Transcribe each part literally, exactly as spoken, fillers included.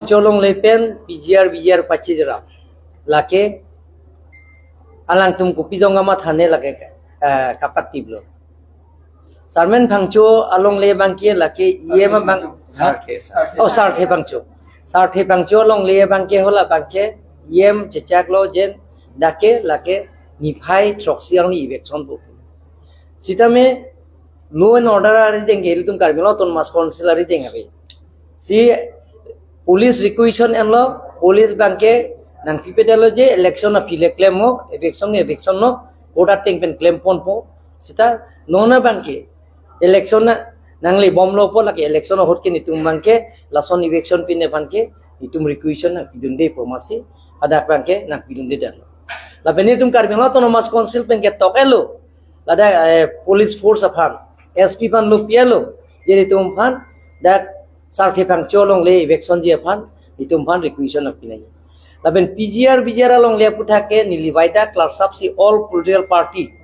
Cholongle pen P G R, V G R pachiram. Lake alangtum kopi jong kamathane lake, eh, kapatiplo. Sarmen Phangcho alongle abangke lake E M abang. Sarthe, sarthe. Oh, Sarthe Phangcho. Sarthe Phangcho alongle abangke hala abangke E M chechaklo jen dak ke lake niphai throksi arni eviction po. Sitame law and order arideng ke ilitum Karbi Anglong Autonomous Council arideng ave. Si police requisition enlo, police abangke nangpipedetlo je election aphi le klemlo, eviction eviction lo, court ateng pen klemponpo. Sita non abangke election na nanglebomlo pu lake election ahut ke netum abangke lason eviction pine abangke netum requisition nangpidundepo masi hadak abangke nangpidundedet. Lapen netum Karbi Anglong Autonomous Council pen ketok-etlo. Ladak, eh, police force aphan, S P aphan lo pi-etlo. Je netum aphan dak Sarthe Phangcho alongle evictionji aphan netum aphan requisition nangpinangji. Lapen P G R, V G R alongle aputhak ke neli vaida klarsa si all political party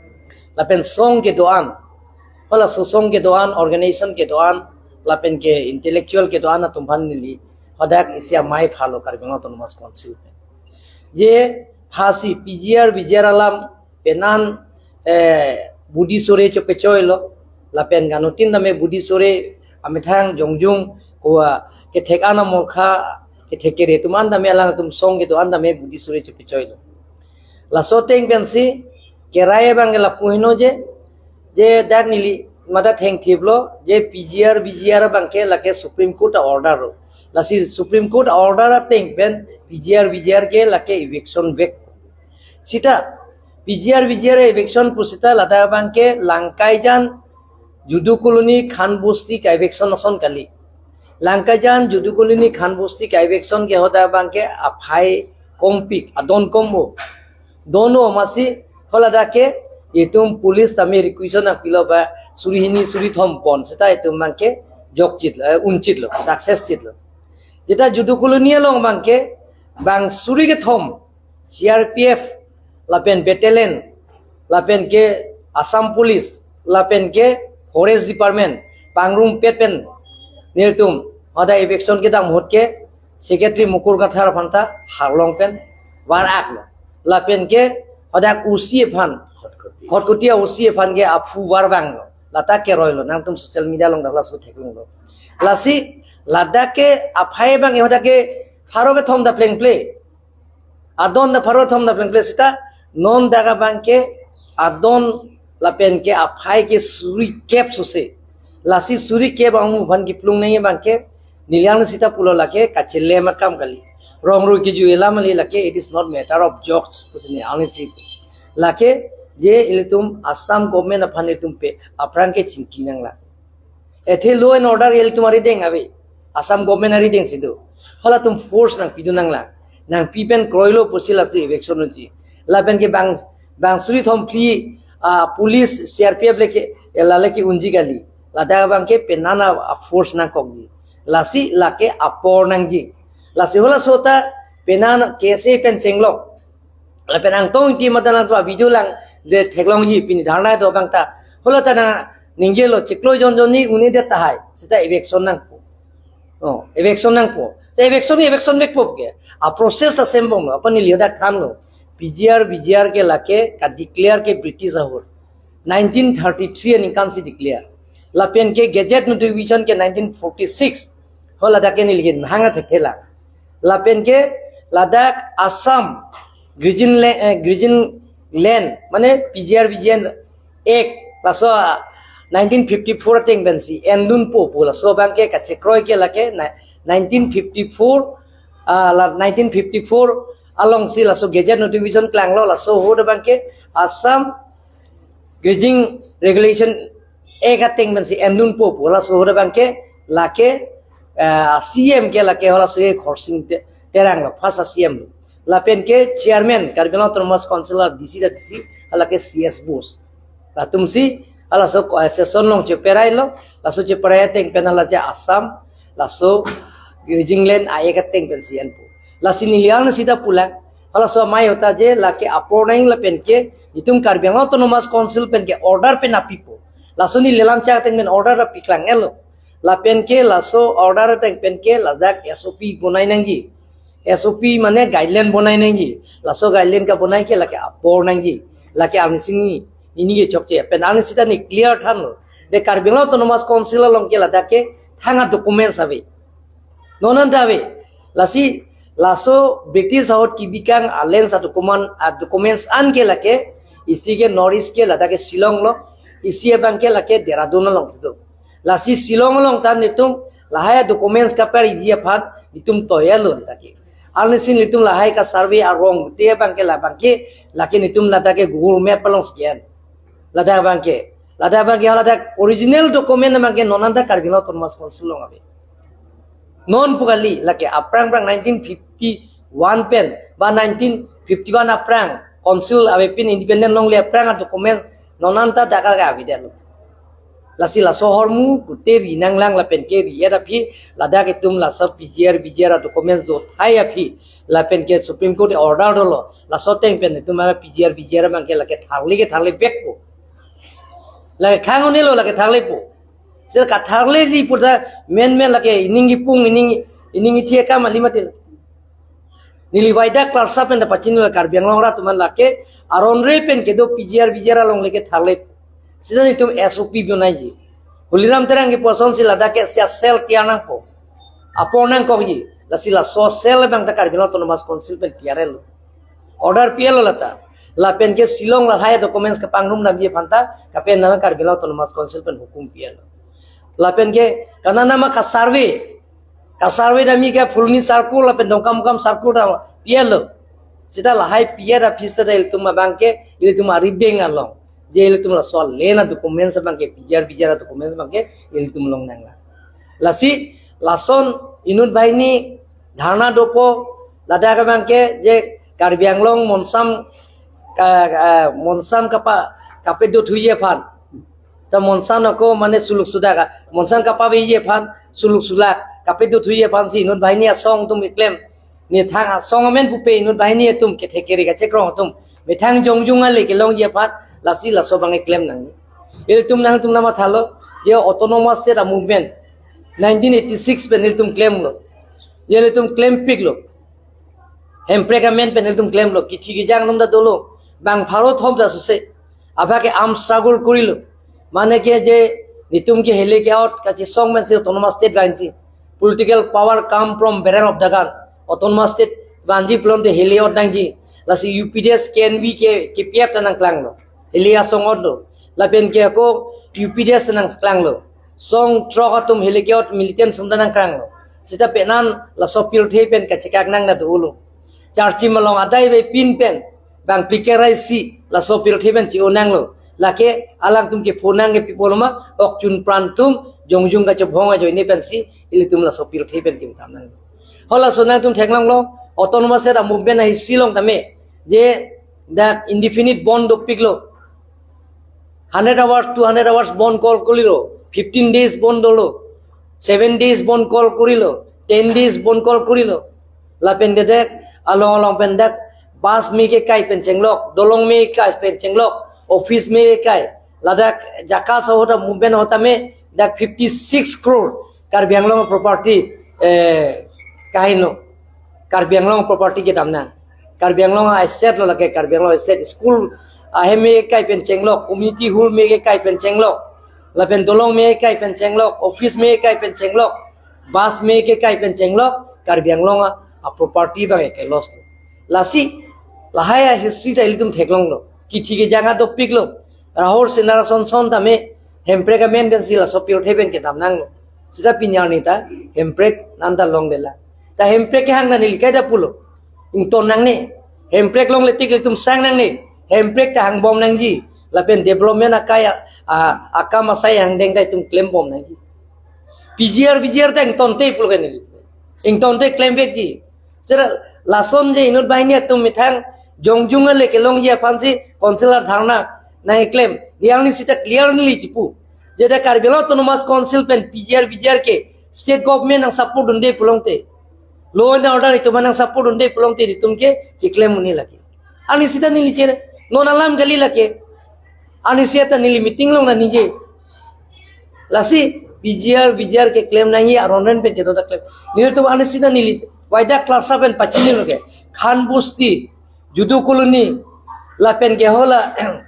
lapen song kedo-an, hala sosong kedo-an, organization kedo-an, lapen ke intellectual kedo-an atum aphan neli hadak isi amei phalo Karbi Anglong Autonomous Council pen. Je phasi P G R, V G R alam penan, eh, budi sore chopechoilo, lapen ganutin tame budi sore amethang jongjung ko kethek-an amokha, kethek kere atum an tame alangtum song kedo-an tame budi sore chopechoilo. Laso ateng pensi kerai abangke lapu heno je, je dak neli mada thengthiplo je P G R, V G R abangke lake Supreme Court a-order lo. Lasi Supreme Court a-order ateng pen P G R, V G R ke lake eviction vek. Sita P G R, V G R eviction pusita ladak abangke Langkaijan Judu Colony Khan Bosti ka-eviction ason kali. Langkaijan Judu Colony Khan Bosti ka-eviction ke hadak abangke aphai kompik, adon kombo. Dono masi haladak ke itum police tame requisition nangpilo ba suri hini suri thom pon sita itum abangke jokchit, eh, unchitlo, success chitlo. Jeta Judu Colony along abangke bang suri kethom C R P F lapen battalion lapen ke Assam Police lapen ke Forest Department pangrumpet pen nelitum hadak eviction kedam ahut ke Secretary Mukur Kathar aphan ta harlong pen var-aklo. Lapen ke hadak O C aphan, Khatkhati. Khatkhati O C aphan ke aphu var vanglo. Lata keroilo, nangtum social media along dak laso theklonglo. Lasi ladak ke aphai abang hadak ke pharo kethom ta plengple. Adon ta pharo kethom ta plengple sita non dak abangke adon lapen ke aphai ke suri kep sose. Lasi suri kep amu aphan kiplung nangji abangke neli ang sita pulo lake kachelem akam kali. Rong rui kiju elam kali lake, it is not matter of jokes pusi neli ang si. Lake je ilitum Assam government aphan ilitum pe aphrang ke chingki nanglang. Athe law and order ilitum arideng ave. Assam government arideng si do. Halatum force nangpidun nanglang. Nangpi pen kroilo pusi laso eviction unji. Lapen ke bang, bang suri thom phli, ah, police, C R P F lake, eh, la lake unji kali. Ladak abangke penan a, a-force nangkokji. Lasi lake apor nangji. Lasi halaso ta penan K S A pen chenglok. Lapen Angtong Ingti mate nangtum a-video lang de theklongji pini dharna do abang ta. Hala ta nangningje lo chiklo jon jon ni un-edet tahai. Sita eviction nangpo. Oh, eviction nangpo. Sita eviction ni eviction vekpo ke. A-process asem bom lo. Apot neli hadak thanlo. P G R, V G R ke lake ka-declare ke British ahut. Nineteen thirty-three aningkan si declare. Lapen ke gazette notification ke nineteen forty-six. Haladak ke neli ke hanga thekthe lang. Lapen ke ladak Assam Grazing La-, eh, Grazing Land, mane P G R V G R Act, laso, ah, nineteen fifty-four ateng pensi endunpo pu, laso abangke kachekroi ke lake na-, nineteen fifty-four, ah, la nineteen fifty-four along si laso gazette notification klanglo, laso ahut abangke Assam Grazing Regulation Act ateng pensi endunpo pu, laso ahut abangke lake, eh, C M ke lake halaso ke Khorsing Te-, Terang lo, first C M lo. Lapen ke chairman Karbi Anglong Autonomous Council a D C ta D C, lake C S Bose. Latum si halaso ko-, eh, session along cheperailo, laso cheperai ateng pen hala je Assam, laso Grazing Land a-Act ateng pensi enpo. Lasi neli ang sita pulang, halaso amei ahut ta je lake apor nangji lapen ke itum Karbi Anglong Autonomous Council pen ke order pen apipo. Laso neli lamchak ateng pen order ta piklang-etlo. Lapen ke laso order ateng pen ke ladak S O P bonai nangji. S O P mane guideline bonai nangji. Laso guideline kebonai ke lake apor nangji. Lake arnisi ni, ini ke chokche. Pen arnisi ta ni clear thanlo. De Karbi Anglong Autonomous Council along ke ladak ke thang a-documents ave. Non anta ave. Lasi laso British ahut kebikang a-lands a-document, a-documents an ke lake, isi ke North East ke ladak ke Shillong lo, isi abang ke lake Dehradun along situ. Lasi Shillong along ta netum lahai a-documents kapariji aphan netum toya lo ladak ke. Arnisi netum lahai ka-survey arong te abang ke labang ke lake netum ladak ke Google Map along scan. Ladak abang ke, ladak abang ke, ladak original document abang ke non anta Karbi Anglong Autonomous Council along ave. Non pu kali, lake aphrang aphrang nineteen fifty-one pen ba nineteen fifty-one aphrang council avepin independent longle aphrang a-documents non anta dak ke avedetlo. Lasi laso ahormu kute ri nanglang lapen ke ri-et aphi ladak itum laso P G R, V G R a-documents do thai aphi lapen ke Supreme Court order dolo. Laso ateng pen itum a-P G R, V G R abang ke lake tharle ke tharle vekpo. Lake khang un-elo lake tharlepo. Seta katharleji pu ta men men lake ining kipung, ining, ining ithi akam kali mati. Neli waida klarsa pen ta pachini lo Karbi Anglong arat atum aphan lake aron re pen kedo P G R, V G R along lake tharle. Seta netum S O P bonaiji. Tuliram Terang kepu asonsi ladak ke sia cell tiyar nangpo. Apor nangkokji. Lasi laso cell abang ta Karbi Anglong Autonomous Council pen tiyar-etlo. Order pi-etlo lata. Lapen ke Shillong lahai documents kepangrum damji aphan ta kapenang Karbi Anglong Autonomous Council pen hukum pi-etlo. Lapen ke kananama ka-survey, ka-survey damji ke Phuloni circle lapen Dongkamukam circle ta pi-etlo. Seta lahai pi-et aphi seta ilitum abang ke ilitum aribeng along je ilitum laso a-land a-documents abang ke P G R, V G R a-documents abang ke ilitum longnanglang. Lasi lason inut banghini dharna dopo, ladak abang ke je Karbi Anglong monsam ka, ka, monsam kapa, kapedo thuji aphan. Ta monsam ako mane suluk sudak a, monsam kapaveji aphan, suluk sulak kapedo thuji aphansi inut banghini asong atum keklem. Methang asong amen pupe inut banghini atum kethe kere kachekrong atum. Methang jongjung ale kelongji aphan lasi laso abang keklem nang. Ilitum nangtum namathalo, je Autonomous State a-movement nineteen eighty-six pen ilitum klemlo. Je ilitum klempiklo. Hemprek amen pen ilitum klemlo. Kithi kejang atum ta dolo. Bang pharo thom ta suse. Abang ke arm struggle korilo. Mane ke je netum ke heli ke out kachesong pensi Autonomous State vanji. Political power come from barrel of the gun. Autonomous State vanji pulote heli out nangji. Lasi U P D S, K N V ke, K P F ta nangklanglo. Heli asong out lo. Lapen ke ako U P D S ta nangklanglo. Song throk atum heli ke out militant song ta nangklanglo. Seta penan laso pirthe pen kachekak nang na dolo. Charchim along adai avepin pen bang pikerai si laso pirthe pen chi-o nanglo. Lake alangtum ke phonang ke pi pulo ma, okchun pran atum jongjung kachobhong ajoine pensi ilitum laso pirthe pen kimtam nang. Halaso nangtum theklonglo, Autonomous State a-movement a-history along tame je dak indefinite bandh dopiklo. Hundred hours, two hundred hours bandh call korilo, fifteen days bandh dolo, seven days bandh call korilo, ten days bandh call korilo. Lapen ke dak along along pen dak bus me kekai pen chenglok, dolong me kekai pen chenglok, office me kekai. Ladak Jakka ahut a-movement ahut tame dak fifty-six crore Karbi Anglong property, eh, kaino. Karbi Anglong property kedam nang. Karbi Anglong a-asset lo lake, Karbi Anglong asset, school ahem me kekai pen chenglok, community hall me kekai pen chenglok, lapen dolong me kekai pen chenglok, office me kekai pen chenglok, bus me kekai pen chenglok, Karbi Anglong a, a-property abang ke loss lo. Lasi lahai a-history ta ilitum theklonglo. Kithi kejang dopiklo. Rahul Singh Rajnath Singh tame Hemprek amen pensi laso pirthe pen kedam nanglo. Seta pini arni ta Hemprek nanta longlelang. Ta Hemprek kehang ta neli kaita pulo. Ington nangne. Hemprek longle tik ilitum sang nangne. Hemprek ta hangbom nangji. Lapen development akai a, a, akam asai angdeng ta itum klembom nangji. P G R, V G R ta ingtonte pulo ke neli. Ingtonte klemvekji. Seta lason je inut banghini atum methang jongjung ale kelongji aphansi council a-dharna nangklem. Yang ni seta clear neli chipu. Je dak Karbi Anglong Autonomous Council pen P G R, V G R ke state government nangsupport dunde pulote, law and order itum nangsupport dunde pulote itum ke keklem un-e lake. Arni seta neli chere. Non alam kali lake. Arni seta neli meeting along ta ningje. Lasi P G R, V G R keklem nangji aron pen kedo ta klem. Nelitum arnisi ta neli waidak klasa pen pachini lo ke. Khan Bosti, Judu Colony, lapen ke hala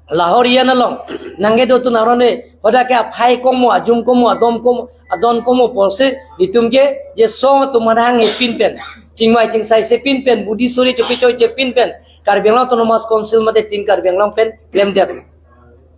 Lahorian along nangkedotun aron e, hoda ke aphai komo, ajum komo, adom komo, adon komo pusi, itum ke je song atum hang hepin pen, chingvai chingsai sepin pen, budi suri chopi choi chepin pen, Karbi Anglong Autonomous Council mate Team Karbi Anglong pen klemdet.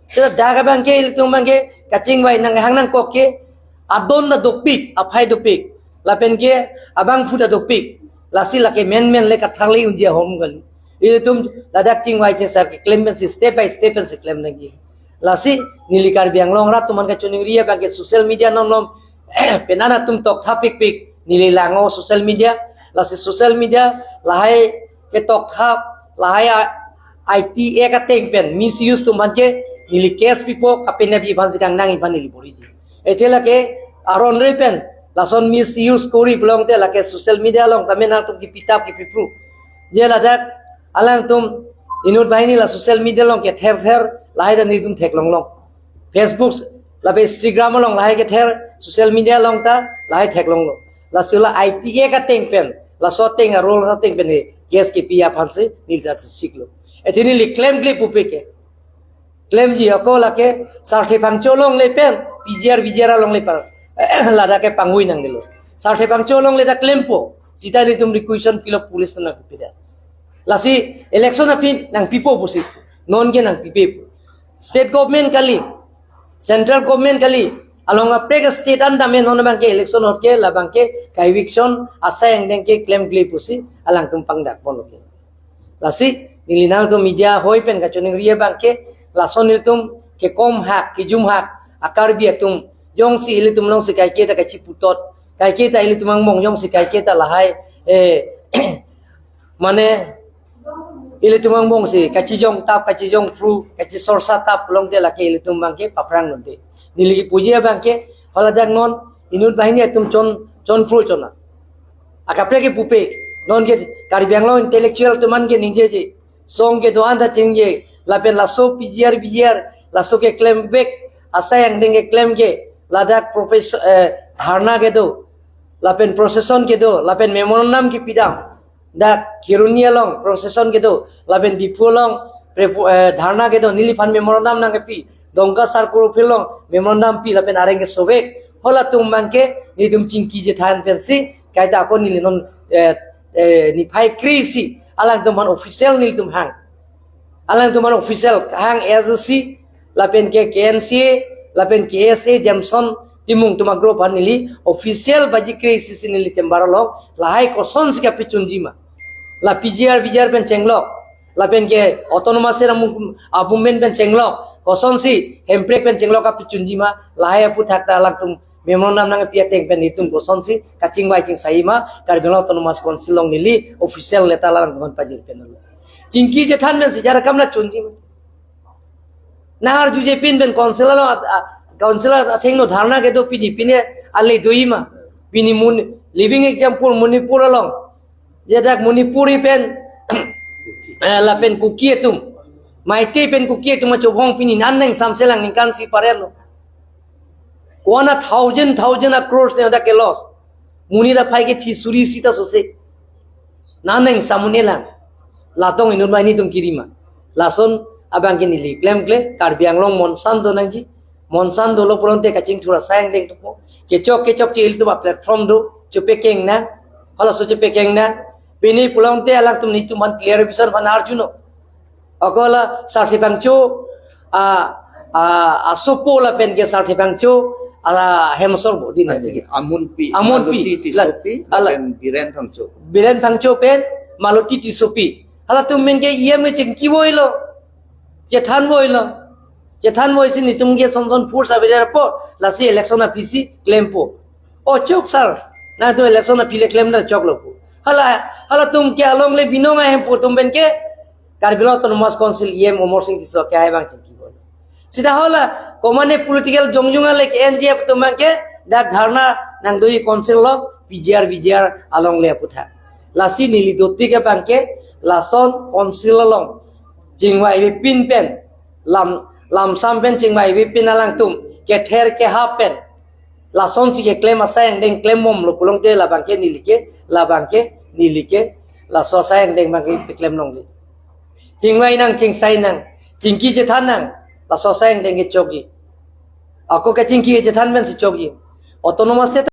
Seta dak abang ke, ilitum abang ke kachingvai nanghang nangkok ke, adon ta dopik, aphai dopik, lapen ke abangphu ta dopik. Lasi lake menmen le katharli unji ahom kali. Ilitum ladak chingvai chingsai keklem pensi step by step pensi klem nangji. Lasi neli Karbi Anglong arat atum aphan kachiningri abang ke social media non non penan atum toktha pikpik, neli lang-o social media. Lasi social media lahai ketoktha, lahai a-, I T Act ateng pen misuse atum aphan ke neli case pipo, kapena bi aphan si kangnang aphan neli boriji. Athe lake aron re pen lason misuse kori pulote lake social media along tame nangtum kipi tap kipi phru. Je ladak alangtum inut banghini la social media along kether ther lahai ta nelitum theklong long. Facebook lapen Instagram along lahai kether, social media along ta lahai theklong long. Lasi la I T Act ateng pen, laso ateng a-rule ateng pen case kepi aphan si neli ta siklo. Athe neli klemkle pupe ke. Klemji ako lake Sarthe Phangcho along le pen, P G R V G R along le pen, ladak ke pangvoi nangdelo. Sarthe Phangcho along le ta klempo, seta nelitum requisition pilo police atum nangpida. Lasi election aphi nangpipo pusi, non ke nangpipe. State government kali, central government kali, along kaprek state an tame non abang ke election ahut ke, labang ke ka-eviction asai angdeng ke klemkle pusi alangtum pangdak ponlo ke. Lasi neli nangtum media hoi pen kachiningri abang ke, lason nelitum kekom hak, kejum hak a-Karbi atum jongsi ilitum alongsi kaike ta kachiputot, kaike ta ilitum angbong jongsi kaike ta lahai, eh, mane ilitum angbong si kachijong tap, kachijong phru, kachisorsa tap pulote lake ilitum abang ke paphrang nonte. Neli kipuji abang ke, haladak non inut banghini atum chon, chon phru chona. Akaprek ke pupe, non ke Karbi Anglong intellectual atum aphan ke ningjeje. Song kedo-an ta chingje, lapen laso P G R V G R, laso keklem vek, asai angdeng keklem ke, ladak professor, eh, dharna kedo, lapen procession kedo, lapen memorandum kepidam. Dak Kheroni along procession kedo, lapen Diphu along prepo-, eh, dharna kedo, neliphan memorandum nangkepi, Dongka Circle Office along memorandum pi, lapen areng kesovek, halatum abang ke nelitum chingki chethan pensi, kaita ako neli non, eh, eh, niphai kre-isi alangtum aphan official nelitum hang. Alangtum aphan official hang A S D C, lapen ke K N C A, lapen K S A, Jemson Timung atum a-group aphan neli official baji kre-isi si neli chamber along, lahai kosonsi kapachunji ma. La P G R V G R pen chenglok, lapen ke autonomous area mung-, a-movement pen chenglok, kosonsi hemprek pen chenglok kapachunji ma, lahai aphuthak ta alangtum memorandum nangpi ateng pen itum kosonsi kachingvai chingsai ma, Karbi Anglong Autonomous Council along neli official letter alangtum aphan pajir pen lo. Chingki chethan pensi jar kam la chunji ma. Nang arjuje pin pen council along at-, a, council athengno dharna kedo pini, pine ale doji ma. Pini mun, living example Manipur along. Jadak Manipuri pen, eh, lapen Kuki atum, Meitei pen Kuki atum achobong pini nang nang samselang ningkan si parelo. One a thousand, thousand a crores ne dak ke loss. Monit aphai ke thi suri sita sose. Nang nang samun elang. Latong inut banghini atum kiri ma. Lason abang ke neli klemkle, Karbi Anglong monsan do nangji. Monsan dolo pulote kachingthur asai angdeng thupo. Kechok kechokche ilitum a-platform do, chepekeng nang. Halaso chepekeng nang. Pini pulote alangtum nelitum aphan clarification aphan arjuno. Ako la Sarthe Phangcho, a, a, asopo lapen ke Sarthe Phangcho, a, hemsor bo din. Ani, Amunpi, Amunpi. Maluti La-, Tissopi, ala- lapen Biren Phangcho. Biren Phangcho pen Maluti Tissopi. Halatum amen ke E M ke chingki voilo. Chethan voilo. Chethan voisi nelitum ke son son force available po, lasi election aphi si klempo. O chok sir, nangtum election aphi le klemdam choklo pu. Hala, halatum ke along le binong ahemphu atum pen ke Karbi Anglong Autonomous Council E M Amarsing Tisso ke hai bang chingki bo. Sita hala, komane political jongjong ale ke N G F atum pen ke dak dharna nangdoji council along P G R V G R along le aphuthak. Lasi neli doti ke bang ke lason council along chingvai vepin pen, lam, lamsam pen chingvai vepin alangtum kether kehap pen, Lasonsi keklem asai angdeng klembomlo pulote labangke neli ke, labangke neli ke, laso asai angdeng abangke peklem longle. Chingvai nang, chingsai nang, chingki chethan nang, laso asai angdeng ke chokji. Ako kachingki kachethan pensi chokji. Autonomous state